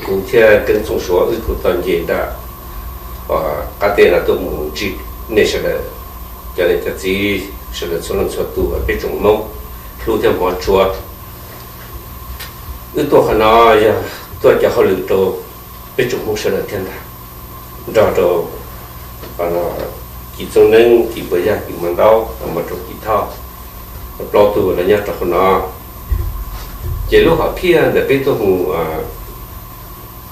Kuv thiab Keeb Txooj Suav wb kuj tau nce nram qab teb no tuaj mus ntsib nej sawv daws, cov niam cov txiv sawv daws txhua leej txhua tus, peb tsoom Hmoob hlub thiab hmov tshua. Wb tuaj qhov no yog tuaj cov hauj lwm rau peb tsoom Hmoob sawv daws thiab ntag, nrog rau Kis Txooj Neeb, Kis Npuas Yaj, Kis Muas Ntaub, mus rau Kis Thoj, plaub tug lawv nyob rau qhov no. Ces lub hom phiaj ntawm peb tuaj mus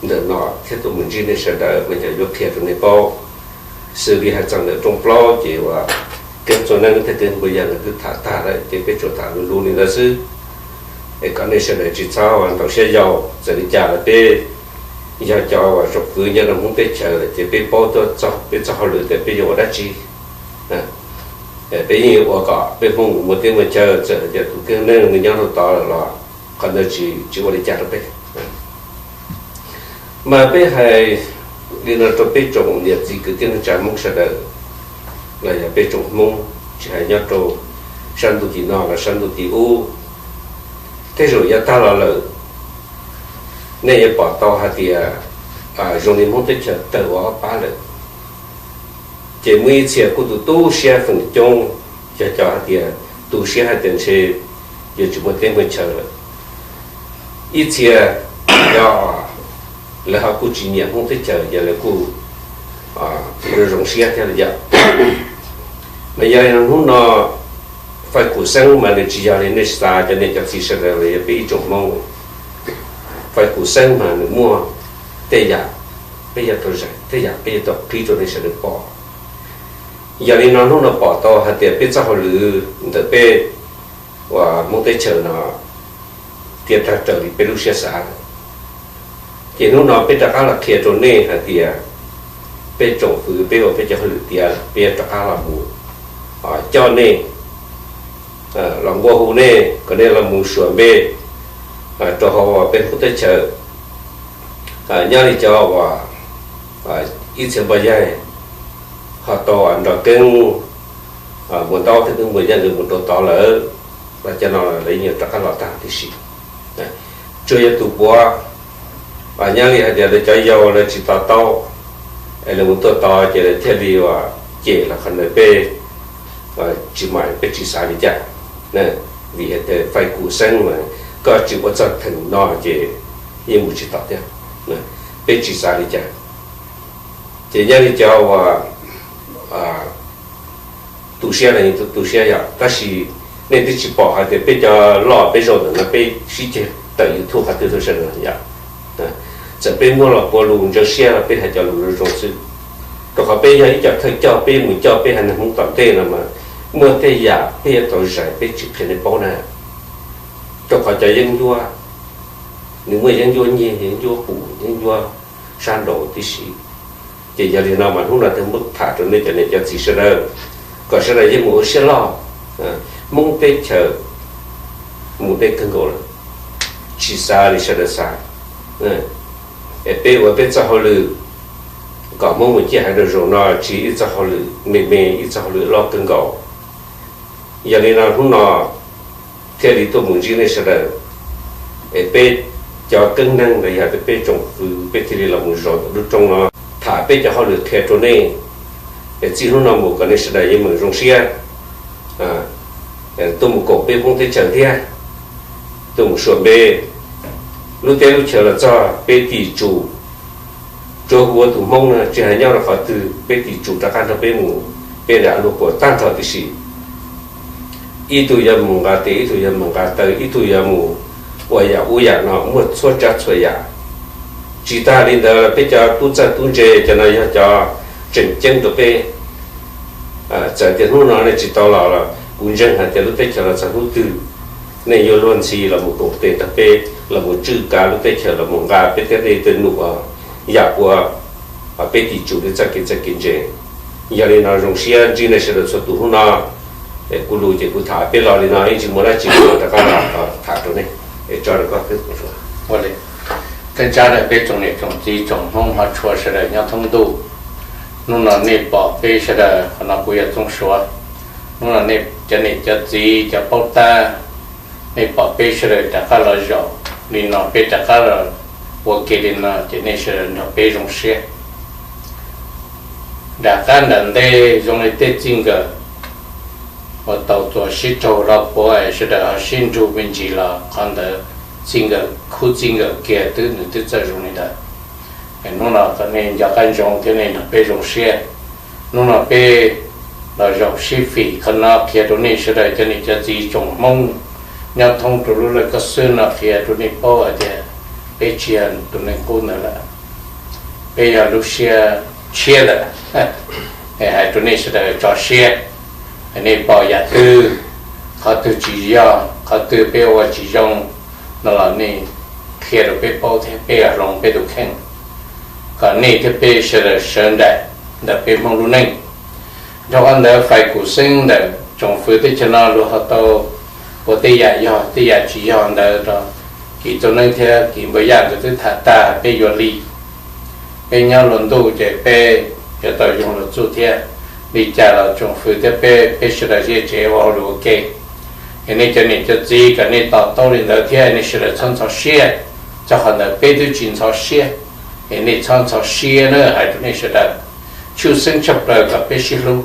ntawm no thiab tuaj mus ntsib nej sawv daws mas yog yuav qhia rau nej paub. Xws li hais txog ntawm rooj plaub ces uas Keeb Txooj Neeb thiab Keeb Npuas Yaj nkawd twb tham tag lawm ces peb tsuas tham luv luv li ntawd xwb, es kom nej sawv daws tsis txhob ua ntau siab yau. Txawm li cas los peb yog cov uas tsoom fwv nyob rau Hmoob teb chaws lawm ces peb paub tuaj peb txoj hauj lwm tias peb yuav ua dab tsi. Peb yeej yuav ua kom peb Hmoob muaj teb muaj chaw, txawm hais tias tus Keeb Neeb nws nyob rau tod lawm los qhov ntawd tsis ua li cas rau peb. Mas peb hais li no rau peb tsoom niam txiv kwv tij neej tsa Hmoob sawv daws, los yog peb tsoom Hmoob tsis hais nyob rau sab ntuj tim no los sab ntuj tim ub, tej zaum yav tag los lawm nej yuav pom tau hais tias zoo li Hmoob teb chaws tawg ua ob pab lawm. Ces muaj ib txhia kuj tu tu siab feem coob, cov cov hais tias tu siab hais tias ntshe yuav tsis muaj teb muaj chaw lawm. Ib txhia cov lawv ho kuj tsis nyiam Hmoob teb chaws, yog lawv kuj zoo zoo siab thiab li yom. Mas yog li no hnub no fais kum xeeb mas nws tsis yog li nej xav, cov niam cov txiv sawv daws los yog peb ib tsoom Hmoob. Fais kum xeeb mas nws muaj tej yam peb yuav tau zais, tej yam peb yuav tau qhib rau nej sawv daws pom. Yog li no hnub no pom tau hais tias peb txoj hauj lwm ntawm peb uas Hmoob teb chaws no thiaj tag raws li peb lub siab xav. Ces hnub no peb rov qab los qhia rau nej hais tias peb tsoom fwv peb ua peb cov hauj lwm tiav, peb yuav rov qab los mus coj nej, los nqua hu nej kom nej los mus suam npe rau hauv peb Hmoob teb chaws. Nyob li cov uas ib txhia Npuas Yaj ho tau nrog Keeb Muas Ntaub thiab Keeb Npuas Yaj nkawd mus rau tod lawm, los cov no lawv yeej rov qab los tag tib si. Tsuas yog tus puav nyob li hais tias lawv cov yau lawv tsis to taub, es lawv mus tuaj tod ces lawv thiaj li uas cem los qhov ntawd peb tsis mam peb tsis xav li cas. Vim hais tias fais kum xeeb mas koj tsis ua txog theem no ces yeej mus tsis tau thiab, peb tsis xav li cas. Ces nyob li cov uas tu siab los yeej tu siab yom, tab sis nej twb tsis pom hais tias peb cov loj peb zaum ntawm no peb sib ceg tawm YouTube qhov twg tuaj sawv daws yom. Txawm peb muab los ua lus ntseev siab los peb hais cov lus zoo zoo xwb, rau qhov peb yog ib co thawj coj peb mus coj peb haiv neeg Hmoob tom ntej no mas muaj tej yam peb yuav tau zais peb tsis qhia nej paub na. Rau qhov cov yeeb ncuab, nws muaj yeeb ncuab nyiaj, yeeb ncuab pum, yeeb ncuab sab nraud tib si. Ces yog li no mas hnub no thiaj muab tham rau nej cov niam cov txiv sawv daws kom sawv daws yeej mus ua siab loj. Hmoob teb chaws mus deb kawg nkaus lawm, tsis xav li sawv daws xav. Es peb ua peb txoj hauj lwm kom Hmoob mus ciaj heev rau zaum no tsis ib txoj hauj lwm me me, ib txoj hauj lwm loj kawg nkaus. Yog li no hnub no thiaj li tuaj mus ntsib nej sawv daws, es peb cov keeb neeg los yog peb tsoom fwv peb thiaj li los mus zaum ntawm lub roob no tham peb cov hauj lwm qhia rau nej. Es txij hnub no mus kom nej sawv daws yeej meem zoo siab tuaj mus koom peb Hmoob teb chaws thiab, tuaj mus suam npe. Lub teb lub chaws los txog peb tim tsum, tsuav hu ua tus Hmoob no tsis hais nyob rau qhov twg peb tim tsum rov qab nrog peb mus, peb lam luag puas tag nrho tib si. Ib tug yuav mus nqa tes, ib tug yuav mus nqa taw, ib tug yuav mus ua yam ub yam no, muaj txhua tsav txhua yam. Tsis tas li ntawd peb cov tub txawj tub ntse cov no yog cov tseem ceeb rau peb. Txawm tias hnub no nej tsis tau los los kuv ntseeg hais tias lub teb chaws los txog hnub twg nej yuav luag ntxhi los mus koom tes nrog peb los mus tswj kav lub teb chaws, los mus nqa peb tej dej tej num, yam ua peb tim tsum li txoj kev txawj kev ntse. Yog li no zoo siab ntsib nej sawv daws txhua tus hnub no. Kuv lus ces kuv tham peb los li no, ib ntsis muaj dab tsi kuv mam rov qab los tham rau nej. Es tso rau koj. Ua li, thawj tsab rau peb tsoom niam tsoom txiv tsoom Hmoob hmov tshua sawv daws nyob thoob ntuj. Hnub no nej pom peb sawv daws, qhov no kuv yog Txooj Suav. Hnub no nej cov niam cov txiv cov paub tab, nej pom peb sawv daws rov qab los zaum li no, peb rov qab los ua ke li no ces nej sawv daws nrog peb zoo siab. Nram qab nram ntej zoo li tej txij nkawm uas tau txuas sib raug los puav sawv daws ho sib nrug me ntsis los qhov ntawd txij nkawm khub txij nkawm kiag twb nws twb txawj zoo li ntawd. Hnub no kom nej nco qab ntsoov thiab nej nrog peb zoo siab. Hnub no peb los zaum sib fim qhov no qhia rau nej sawv daws cov niam cov txiv tsoom Hmoob nyob thoob rau lub laj kab xwb no qhia rau nej paub hais tias peb tsis yog tus neeg qub ntawd lawm, peb yog lub siab tshiab lawm. Hais rau nej sawv daws tso siab, nej pom yam twg, qhov twg tsis yog, qhov twg peb ua tsis zoo no los nej qhia rau peb paub thiab peb yuav hloov peb tus kheej kom nej thiab peb sawv daws sawv nraim ntawm peb Hmoob lub neej. Dhau qhov ntawd fais kuv xeeb ntawm tsoom fwv teb chaws no luag ho tau ua tej yam yog tej yam tsis yog ntawd rau Kim Txooj Neeb thiab Kim Npua Yaj nkawd twb tham tag peb yuav li. Peb nyob luag ntuj ces peb yuav tau yoog luag txuj thiab. Li cas los tsoom fwv thiab peb, peb sawv daws ziaj tsev ua hauj lwm ua ke, es nej cov niam cov txiv kom nej to taub li ntawd thiab nej sawv daws txhob ntxhov siab. Txog qhov ntawd peb twb tsis ntxhov siab, es nej txhob ntxhov siab na, hais rau nej sawv daws. Tshwj xeeb tshaj plaws kom peb sib hlub.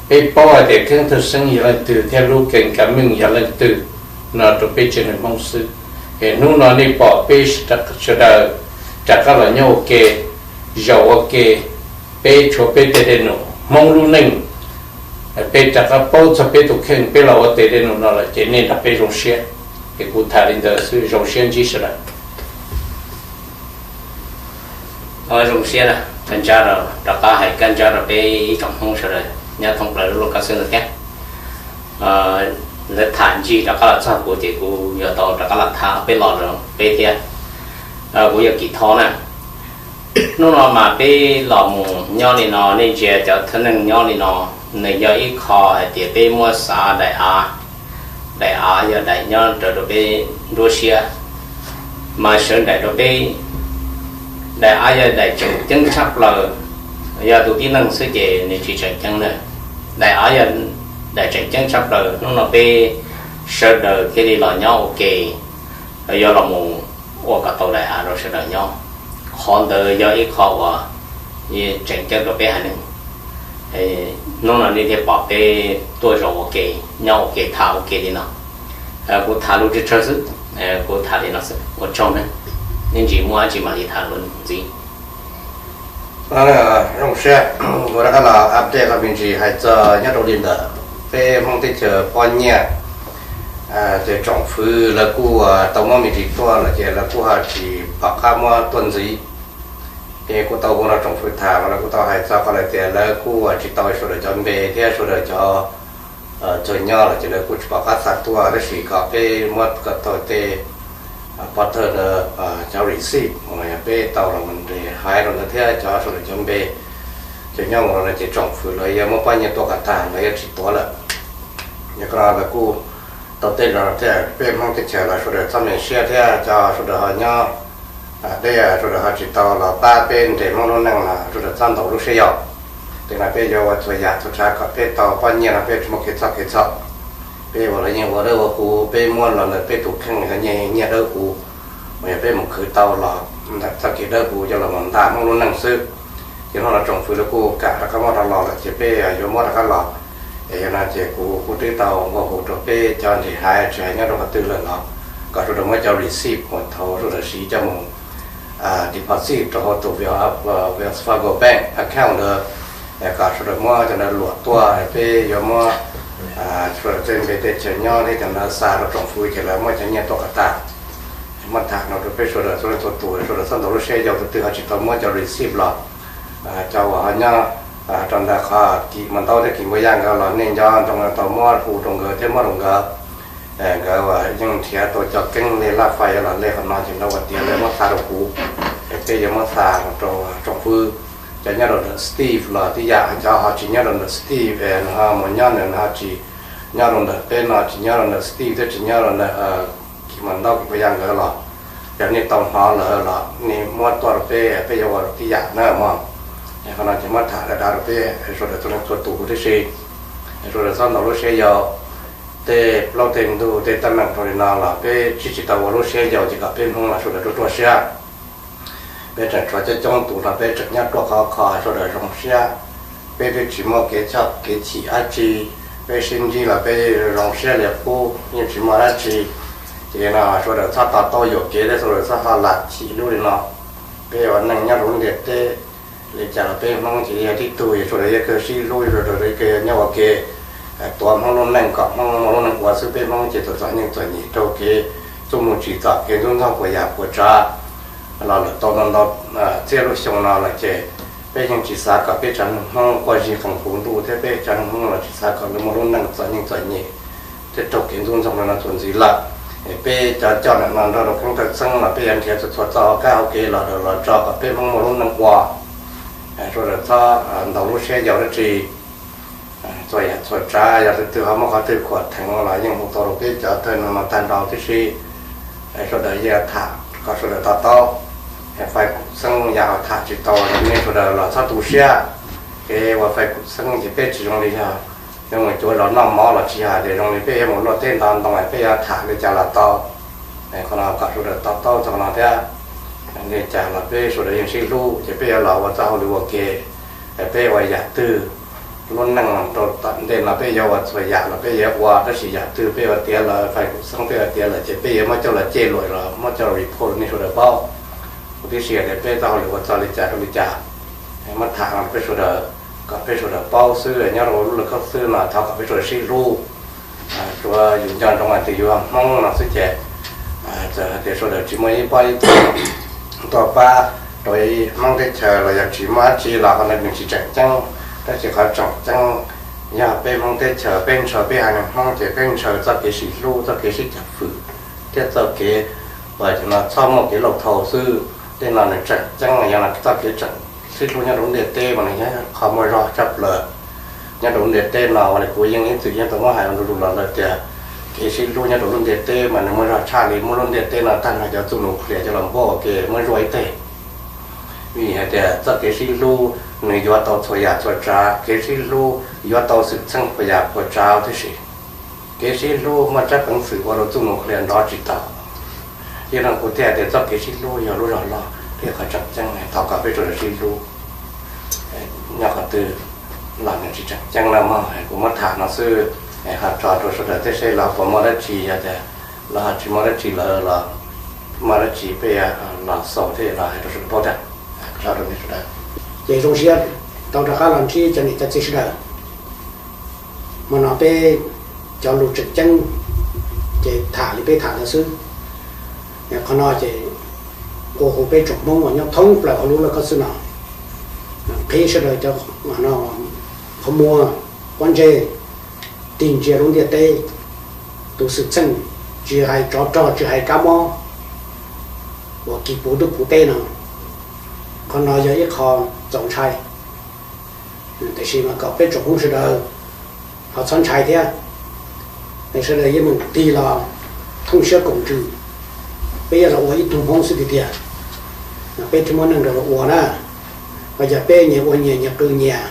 Peb paub hais tias keeb thawj xeeb yog leej twg thiab lub kees ka meej yog leej twg no rau peb tsev neeg Hmoob xwb. Es hnub no nej pom peb sawv daws rov qab los nyob ua ke, zaum ua ke, peb tshuav peb tej dej num Hmoob lub neej, peb rov qab paub txog peb tus kheej, peb los ua tes dej num no lawm ces nej nrog peb zoo siab. Es kuv tham li ntawd xwb, zoo siab ntsib sawv daws. Zoo siab, kab ntsab rau, rov qab hais kab ntsab rau peb ib tsoom Hmoob sawv daws nyob thoob plaws lub laj kab xwb no thiab. Lawv tham ncig rov qab los txog kuv ces kuv yuav tau rov qab los tham peb los rau peb thiab. Kuv yog Kim Thoj na. Hnub no mas peb los mus nyob li no, nej ntsia cov thawj neeg nyob li no, nws yog ib qho hais tias peb muab xav daim av. Daim av yog daim nyob raws rau peb nruab siab, mas sawv daim rau peb, daim av yog daim tseem ceeb tshaj plaws. Yog tus tib neeg xwb ces nws tsis tseem ceeb na. Daim av yog daim tseem ceeb tshaj plaws, hnub no peb sawv daws thiaj li los nyob ua ke, yog los mus ua kom tau daim av rau sawv daws nyob. Qhov ntawd yog ib qho uas tseem ceeb rau peb haiv neeg. Hnub no nej thiaj pom peb tuaj zaum ua ke, nyob ua ke, tham ua ke li no. Kuv tham lus tsawg tsawg xwb, kuv tham li no xwb, ua tsaug ne. Ib ntsis muaj dab tsi mam li tham lus ntxiv. Zoo siab, kuv rov qab los update qhov me ntsis hais txog nyob rau li ntawm peb Hmoob teb chaws poj nyiaj. Ces tsoom fwv lawv kuj tau muab me ntsis tuaj lawm ces lawv kuj ho tsis pom qab muab tuaj ntxiv. Ces kuj tau hu rau tsoom fwv tham los lawv kuj tau hais txog qhov lawm tias lawv kuj tsis tau sawv daws cov npe thiab sawv daws cov txawg nyob los ces lawv kuj tsis pom qab xa tuaj, tab sis kom peb muab kom tau tej pov thawj ntawd, cov receipt uas peb tau los mus nres haiv rau ntawd thiab cov sawv daws cov npe, cov nyob mus rau no ces tsoom fwv lawv yuav muab pab nyiaj tuaj kom tag, lawv yuav tsis tuav lawm. Yog koj no lawv kuj tau tej los tias peb Hmoob teb chaws los sawv daws txhob me siab thiab cov sawv daws ho nyob, peb sawv daws ho tsis tau los pab peb nres Hmoob lub neej los sawv daws txhob ntaus lub siab yau. Tej no peb yuav ua txhua yam txhua tsav kom peb tau pab nyiaj no peb tsis muaj kev txhawj kev txhawj. Peb ua los yeej ua dawb ua qhuv, peb muab los ntawm peb tus kheej yog nyiaj dawb huv, uas yog peb mus khwv tau los ntawm txoj kev dawb huv coj los mus nta Hmoob lub neej xwb. Ces hnub no tsoom fwv lawv kuj kam rov qab muab rov los lawm ces peb yuav muab rov qab los. Es yog no ces kuv kuj twb tau nqua hu rau peb cov nres haiv tsis hais nyob rau qhov twg lawm los kom sawv daws muab cov receipt uas thaum sawv daws siv coj mus deposit rau hauv tus Wells Fargo Bank account ntawd, kom sawv daws muab cov ntawd luam tuaj, peb yuav muab sawv daws tej npe tej chaw nyob thiab cov ntawd xa rau tsoom fwv ces lawv muab cov nyiaj tuaj kom tag. Muab tham no rau peb sawv daws txhua leej txhua tus, sawv daws txhob ntaus lub siab yau, tus twg ho tsis tau muab cov receipt los, cov uas ho nyob rau ntawm qhov Kim Mos Ntaub thiab Kim Npua Yaj nkawd los nej nco ntsoov tau muab hu rau nkawd thiab muab rau nkawd. Nkawd uas yeej nrhiav tau cov keeb li laj fais los li qhov no ces nkawd ua tiav lawv muab xa rau kuv, es peb yuav muab xa rau tsoom fwv. Cov nyob rau ntawm Steve los tib yam, cov ho tsis nyob rau ntawm Steve, nws ho mus nyob nws ho tsis nyob rau ntawm peb no, tsis nyob rau ntawm Steve thiab tsis nyob rau ntawm Kim Mos Ntaub Kim Npua Yaj nkawd los, yog nej tau hnov lawm los nej muab tuaj rau peb, peb yuav ua tib yam na mog. Qhov no ces muab tham dav dav rau peb sawv daws txhua leej txhua tus huv tib si, sawv daws txhob ntaus lub siab yau. Tej plaub tej ntug tej teeb meem rau li no los peb tsis tsis tau ua lub siab yau ces kom peb Hmoob los sawv daws ruaj ruaj siab. Peb tseem tshuav coob coob tus no peb tseem nyob ruaj khov kho sawv daws zoo siab. Peb twb tsis muaj kev choj kev chim dab tsi, peb sib ntsib los peb zoo siab li qub yeej tsis muaj dab tsi. Ces no sawv daws txhob to taub yuam kev thiab sawv daws txhob ho lam chim lub li no. Peb ua neej nyob rau lub ntiaj teb li cas los peb Hmoob ces yog tib tug, yog sawv daws yog kawg sib hlub, sawv daws yog kawg nyob ua ke tuav Hmoob lub neej kom Hmoob muaj lub neej ua xwb. Peb Hmoob ces txom txom nyem txom nyem raug kev txuj mus tsim txom kev ntxub ntxaug puas yam puas tsav los lawm tau ntau ntau txhiab lub xyoo no lawm ces peb yeej tsis xav kom peb tsav neeg Hmoob quaj zig qees puv ntuj thiab peb tsav neeg Hmoob los tsis xav kom lawv muaj lub neej txom nyem txom nyem thiab raug kev ntxub ntxaug li no txuas ntxiv lawm. Es peb cov coj ntawm no nrog rau Koob Thawj Xeeb los peb yuav nrhiav txhua txhua txoj hauv kab hauv kev los los tso kom peb Hmoob muaj lub neej ua. Sawv daws txhob ntaus lub siab yau dab tsi. Txhua yam txhua tsav yog tus twg ho muaj qhov twg khuam theev los yeej hu tau rau peb cov thawj neeg no tag nrho tib si. Sawv daws yeej tham kom sawv daws to taub. Fais Kum Xeeb yam ho tham tsis tau los nej sawv daws los txhob tu siab. Kev ua Fais Kum Xeeb ces peb tsis zoo li yog yuav mus cuav zos noj mov los tsis yog hais tias zoo li peb yuav mus luaj teb nto ntoo peb yuav tham li cas los tau. Qhov no kom sawv daws to taub txog qhov no thiab. Li cas los peb sawv daws yeej sib hlub ces peb yuav los ua txoj hauj lwm ua ke. Peb ua yam twg lub neej rau tom ntej no peb yuav ua txhua yam los peb yuav ua, tab sis yam twg peb ua tiav lawm, Fais Kum Xeeb peb ua tiav lawm ces peb yuav muab coj los ceg luam los muab coj los report rau nej sawv daws paub. Kuv tib si hais tias peb txoj hauj lwm ua txog li cas rau li cas, muab tham no peb sawv daws, kom peb sawv daws paub xwb. Nyob rau lub laj khaub xwb no thov kom peb sawv daws sib hlub. Tsuav yus nco ntsoov hais tias yus yog Hmoob no xwb ces txawm hais tias sawv daws tsis muaj ib pob ib tuaj pab rau ib Hmoob teb chaws los yog tsis muaj dab tsi los qhov ntawd nws tsis tseem ceeb. Tab sis qhov tseem ceeb yog peb Hmoob teb chaws peb ntshaw peb haiv neeg Hmoob ces peb ntshaw txoj kev sib hlub, txoj kev sib cam fwm thiab txoj kev uas no txhob muaj kev laug thau xwb. Tej no nws tseem ceeb, yog no txoj kev tseem sib hlub nyob rau lub ntiaj teb mas nws yog qhov muaj zog tshaj plaws nyob rau lub ntiaj teb no. Uas kuv yeej ib txwm yeej tau muab hais ua ntu zus los lawm tias kev sib hlub nyob rau lub ntiaj teb mas nws muaj zog tshaj li, muab lub ntiaj teb no tag nrho cov txuj nuclear coj los npuaj ua ke muab zuaj ib teg. Vim hais tias txoj kev sib hlub nws yuav tau txhua yam txhua tsav, kev sib hlub yuav tau xwm txheej puas yam puas tsav tib si. Kev sib hlub muaj tsab peev xwm ua rau txuj nuclear nrov tsis tau. Yog no kuv thiaj hais tias txoj kev sib hlub yog lub zog loj thiab qhov tseem ceeb, thov kom peb sawv daws sib hlub. Nyob qhov twg los nws tsis tseem ceeb na mog, kuv muab tham no xwb. Ho tso rau sawv daws thiab seb lawv puas muaj dab tsi, yog tias lawv ho tsis muaj dab tsi lawm los muaj dab tsi peb los xaus thiab los hais rau sawv daws paub thiab. Tso rau nej sawv daws. Ces zoo siab tau rov qab los ntsib cov niam cov txiv sawv daws. Hmo no peb cov lus tseem ceeb ces tham li peb tham ntawd xwb. Qhov no ces nqua hu peb tsoom Hmoob uas nyob thoob plaws hauv lub laj khaub xwb no, qhib sawv daws cov qhov muag pob ntseg, tig ntsia lub ntiaj teb, tus xwm txheej tsis hais tsov rog tsis hais kab mob uas kis puv ntuj puv teb no. Qhov no yog ib qho txaus ntshai, tiam sis mas kom peb tsoom Hmoob sawv daws ho txhob ntshai thiab. Sawv daws yeej mus tig los thooj siab koom ntsws, peb yuav los ua ib tug Hmoob xwb tiag tiag, peb thiaj muaj neej rau los ua na. Ho yog peb nyias ua nyias, nyias qw nyias,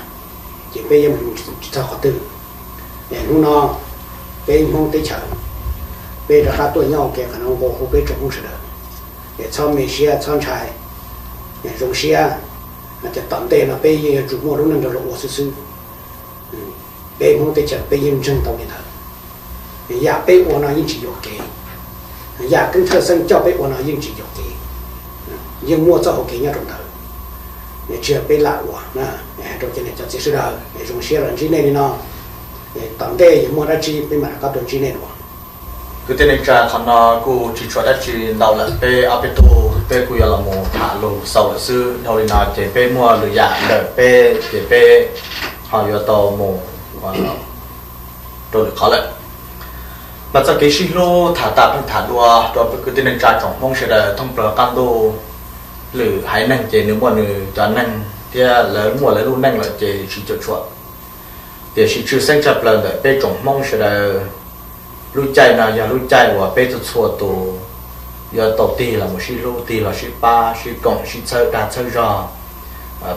ces peb yuav mus tsis txog qhov twg. Es hnub no peb Hmoob teb chaws, peb rov qab tuaj nyob ua ke qhov no nqua hu peb tsoom Hmoob sawv daws, es txhob me siab txhob ntshai, zoo siab, ces tom ntej no peb yeej yuav tsum muaj lub neej rau los ua xwb xwb. Peb Hmoob teb chaws peb yeej ntseeg tau li ntawd. Yam peb ua no yeej tsis yuam kev, yam Keeb Thawj Xeeb coj peb ua no yeej tsis yuam kev, yeej muaj txoj hau kev nyob rau ntawd. Tsis yog peb lam ua na, rau cov niam cov txiv sawv daws, zoo siab los ntsib nej li no. Tom ntej yog muaj dab tsi peb mam rov qab tuaj ntsib nej dua. Kwv tij neej tsa, qhov no kuj tsis tshuav dab tsi ntau lawm, peb ob peb tug peb kuj yuav los mus tham lus xaus lawm xwb. Dhau li no ces peb muaj lwm yam ntawm peb ces peb ho yuav tau mus rau lwm qhov lawm. Mas txoj kev sib hlub tham tas pheej tham dua rau peb kwv tij neej tsa tsoom Hmoob sawv daws thoob plaws qab ntuj. Lwm haiv neeg ces nws muaj nws cov neeg thiab lawv muaj lawv lub neej lawm ces tsis cuam tshuam. Tiam sis tshwj xeeb tshaj plaws ntawm peb tsoom Hmoob sawv daws, lub caij no yog lub caij uas peb txhua txhua tus yuav tau tig los mus sib hlub, tig los sib pab, sib koom, sib txhawb dag txhawb zog,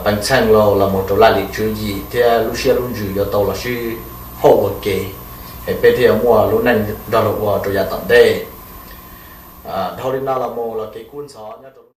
peev txheej los los mus rau laj lim tswv yim thiab lub siab lub ntsws yuav tau los sib hauj ua ke. es peb thiaj muaj lub neej nrog luag ua rau yav tom ntej. Dhau li no los mus los kev kub ntxhov nyob